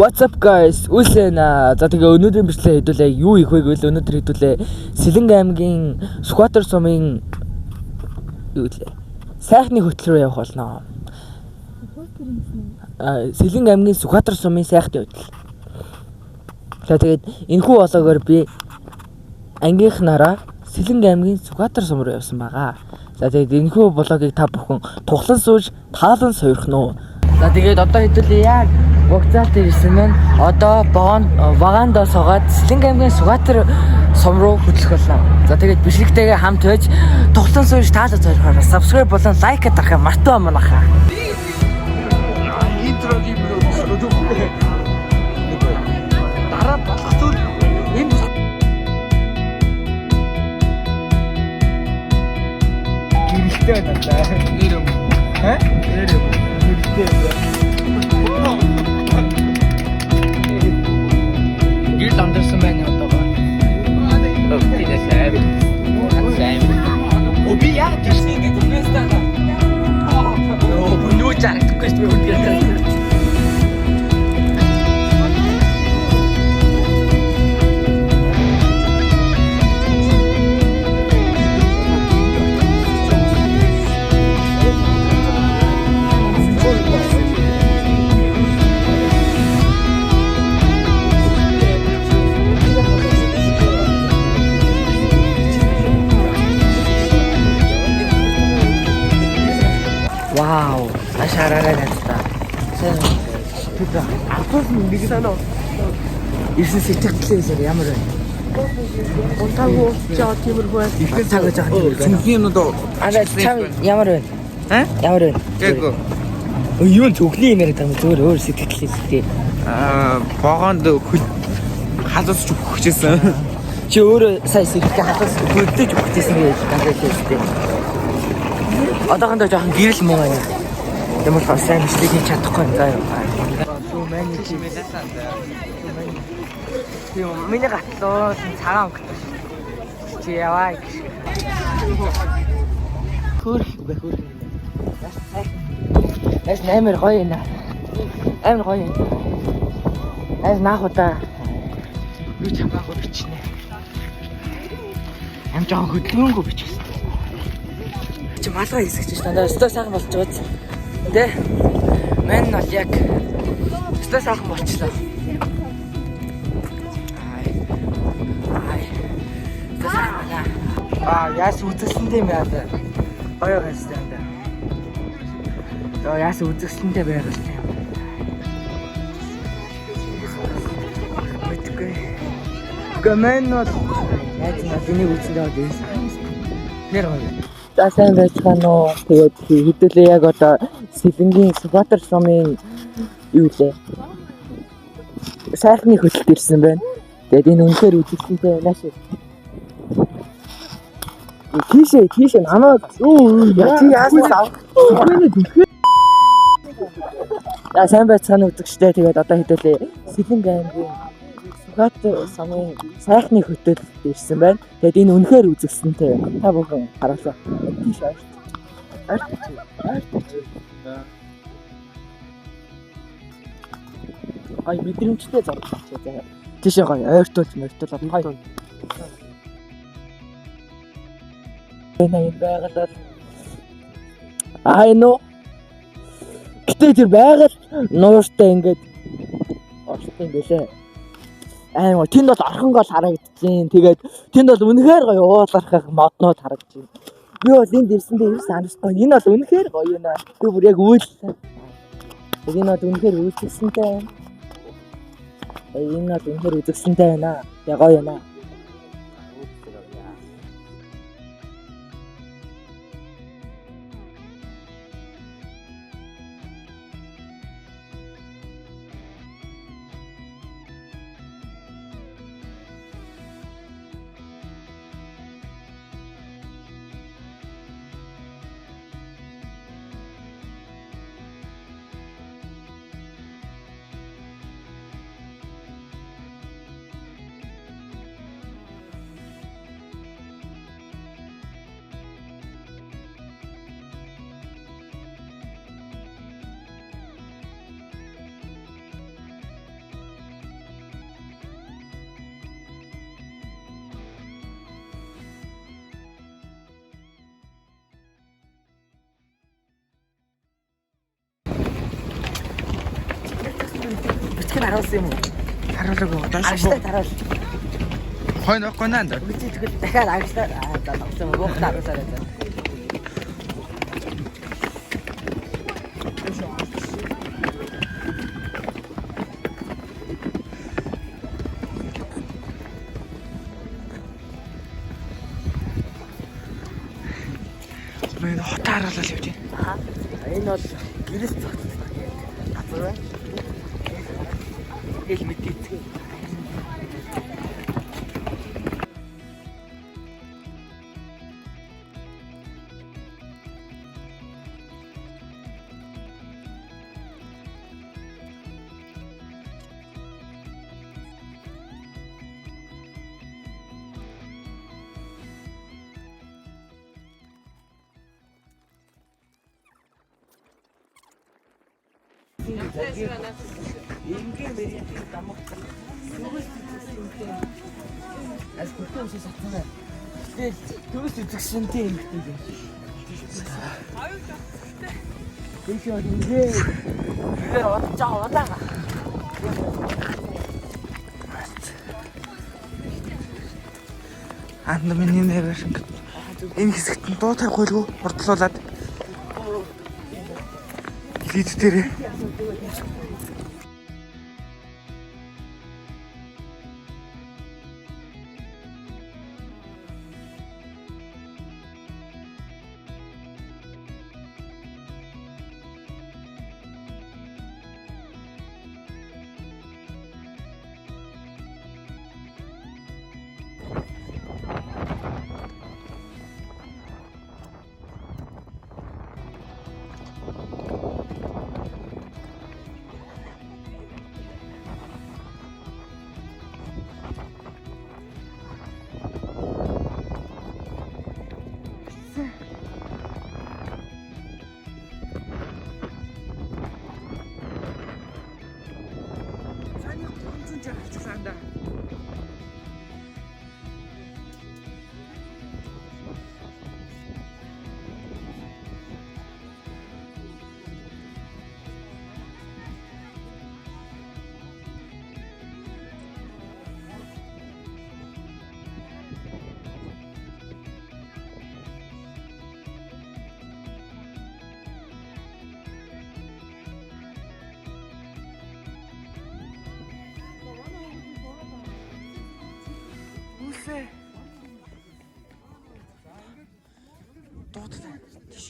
What's up guys? Үлэн. За тэгээ өнөөдрийн бичлэгээ хэдүүлээ юу их вэ гэвэл өнөөдөр хэдүүлээ Сэлэнг аймгийн Сүхбаатар сумын юу гэлээ? Сайхны хөтөл рүү явах болно. Сэлэнг аймгийн Сүхбаатар сумын сайхны хөтөл. За тэгээд энэхүү влогоор би ангийнхнаараа Сэлэнг аймгийн Сүхбаатар сум руу явсан байгаа. За тэгээд энэхүү влогийг та бүхэн тухлан сууж таалан сойрхно уу. За тэгээд одоо хэдүүлээ яг вокзал дээр ирсэн байна. Одоо вагондоо суугаад Сэлэнг аймгийн Сүхбаатар сум руу хөтлөх болно. За тэгээд бичлэгтэйгээ хамт байж тухлан сууж таалан сойрхоор subscribe болон like дарахаа мартаа манайхаа. Intro гимрүү дараа болох зүйл энэ Гэрэлтэй байна даа. нэр юм. Хэ? Нэр юм. Гэрэлтэй байна. Гэрэл амдарсан байна одоогоор. О би яг тийш ингэж үнэстэй. Йоо, бүр нүүж харагдахгүй шүү дээ. Вау, ашаараа найздаа. Сайн уу? Тэр автобус нэг Санаа. ирсэн сэтгэлдээ ямар вэ? Унтаагүй жаа тиймэрхүү байх. Их цаг гэж байгаа юм. Цүнхний юмнууд Аа, чам ямар вэ? Аа? Ямар вэ? Гээгүй. Юу н цүнхний юм яриад байгаа юм зүгээр өөр сэтгэлдээ сэтгэл. Аа, вагонд хөл халуус ч өгчихсэн. Чи өөрөө сая сэтгэлгээ халуус хөлдөж өгчээсэн гэж дандаа хэлсэн. Одоохондоо жоохон гэрэл муу байна. Юм бол сайн бичлэг хийж чадахгүй юм заа юу. Сүү миний чи Тийм миний гатлуу цагаан өнгөтэй шүү. Чи яваа гэж. Хөөх үгүй хөөх. Яс сайхан. Яс амар гоё юм. Амар гоё юм. Яс наах удаа юу ч хамаагүй бичнэ. Ам жоохон хөдөлмөрөнгөө бичих хэрэгтэй. Чи малгай хэсэгч ш дандаа өстой сайхан болж байгаа. Тэ? Мэн бол яг өстой сайхан болчлоо. Ай. Ай. Өстой сайхан байна. Аа, яас үзэсгэлэнтэй юм яа та. Гоё байстай юм да. За яас үзэсгэлэнтэй байгаль юм. Мэдгүй. Гэмэн бол яаж над энийг үзсэндээ бол ирсэн. Тэр гоё. За сайн байцгаана уу. Тэгээд хэдүүлээ яг одоо Сэлэнгийн Сүхбаатар сумын юу лээ. Сайхны хөтөлд ирсэн байна. Тэгээд энэ үнэхээр үзэсгэлэнтэй байна шүү. Тийшээ тийшээ намайг юу яа чи яасан авах. За сайн байцгаана үзэгчдээ. Тэгээд одоо хэдүүлээ Сэлэнг аймгийн Сүхбаатар сумын сайхны хөтөлд ирсэн байна. Тэгээд энэ үнэхээр үзэсгэлэнтэй байна. Та бүхэн гараасаа. Тийш ойрт. Ойрт чи. Ойрт чи. Гай мэдрэмжтэй зураг авчаа заяа. Тийшээ гай ойртуулж мөртүүлээд гай. Энэ юм байгаль бол аа энэ үү? Гэтэ тэр байгаль нууртай ингээд орсон юм бэлээ. Аймаг тэнд бол орхон гол харагдчихээн. Тэгээд тэнд бол үнэхээр гоё уулархах моднууд харагдчихээн. Би бол энд ирсэндээ ерөөс анхаарахгүй. Энэ бол үнэхээр гоё юм аа. Би бүр яг үйлсэн. Тэгээд энэ бол үнэхээр үйлсэнтэй байна. Энэ бол үнэхээр үзэсгэлэнтэй байна. Яг гоё юм аа. харуулсан юм уу? Харуулаагүй. Доош Агштай харуул. хойно байхгүй наа. Үгүй тэгвэл дахиад агштай аа за давсан буухтай харуулсараа за. Энэ хотоо харуулал явж байна. Энэ бол гэрэл цогцлох гэдэг газар байна. Эл мэдээцгээ. Энгийн мэрийн дамгах төгс үзэгшинтэй ас бүтэн үсээ сатсан байна. Тэгэл төгс үзэгшинтэй эмэгтэй юм шиг. Их юм ингээ. Тэгэхээр удаж байгаа удаага. Анд миний нэрээр ингээд энэ хэсэгт нь дуу тавих байлгүй хурдлуулад лид дээрээ. Цааны 360 авчихсан да. Үлсээ. Дуудтай. Тийш.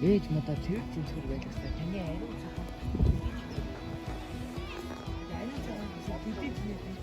Ээж модоо цэвэр зэмсгэр байх ёстой. Таны ариун цагаан. Ариун цагаан гэсэн тэдний зинэ.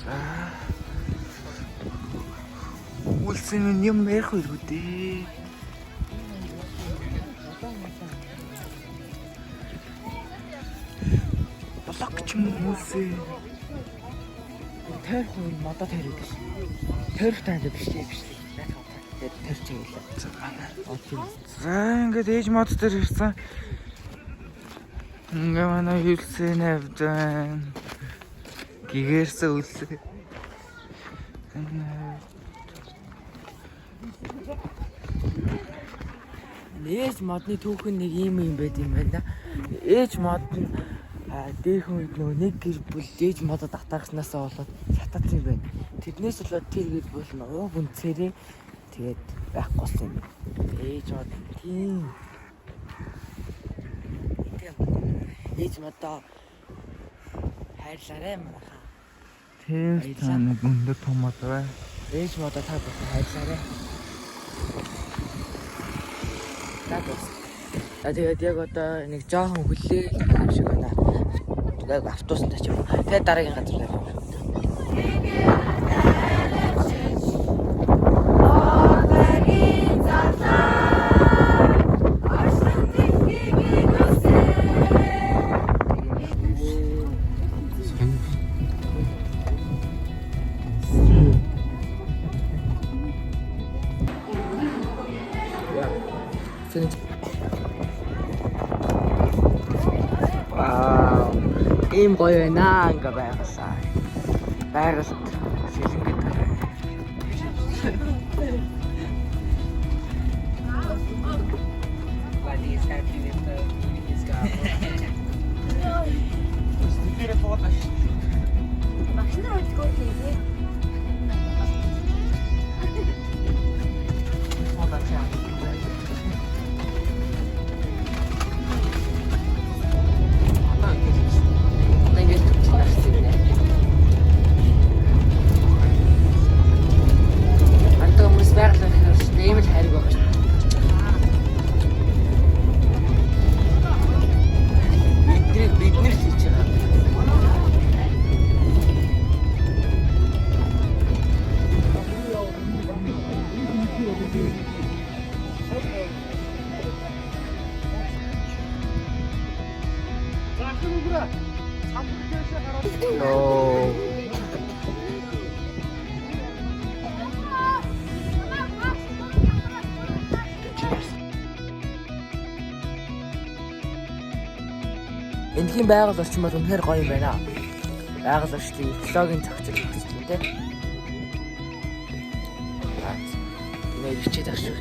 За. Үлсэн минь юм ярих байлгүй дээ. Блок ч юм уу үлсээ. Тойрох үе модоо тойрог биш. Тойрох тань биш биш. Наадах удаа. Тэгээд тойрч ийлээ. За манай. Тийм. За ингээд ээж мод дээр ирсэн. Ингээ манай үлсээ навд байна. Гэгэрсэн үлсээ. Ээж модны түүхэн нэг ийм юм байд юм байна. Ээж мод нь дээрхэн үед нөгөө нэг гэр бүл ээж модод атаархнаасаа болоод шатаацсан юм байна. Тэрнээс болоод тэр гэр бүл нь ууг үнцээрээ тэгээд байхгүй болсон юм байна. Ээж мод тийм. Тийм. Ээж модоо хайрлаарай манайхаа. Тэр та нэг өндөр том мод бай. Ээж модоо та бүхэн хайрлаарай. Та бүхэн. За тэгээд яг одоо нэг жоохон хүлээ юм шиг байна. Яг автобусанд очив. Тэгээд дараагийн газар явах. Ийм гоё байна ингээ байгалаа. Байгальд сэлэнгэд. Багш нар хөдөлгөөн хийгээ. Одоо ингээд төвчл гарсан юм нэ. Ардаа хүмүүс байгаль гэхээр шүү дээ ийм л хайрг байгаа шүү. Бидний бид нар л хийж байгаа. Йоо. Эндхийн байгаль орчин бол үнэхээр гоё юм байна. Байгаль орчлын экологийн зохицол зохицол юм те. Нэр хичээд ах шүү.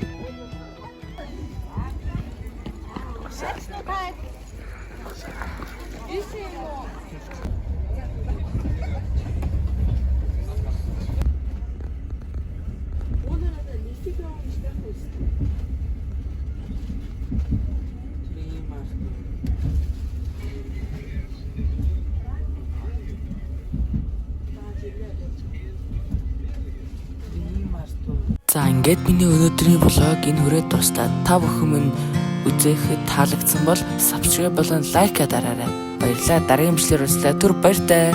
За ингээд миний өнөөдрийн vlog энэ хүрээд дуслаа. Та бүхэн минь үзэхэд таалагдсан бол subscribe болон like дараарай. Баярлалаа. Дараагийн бичлэгээр уулзлаа. Түр баяртай.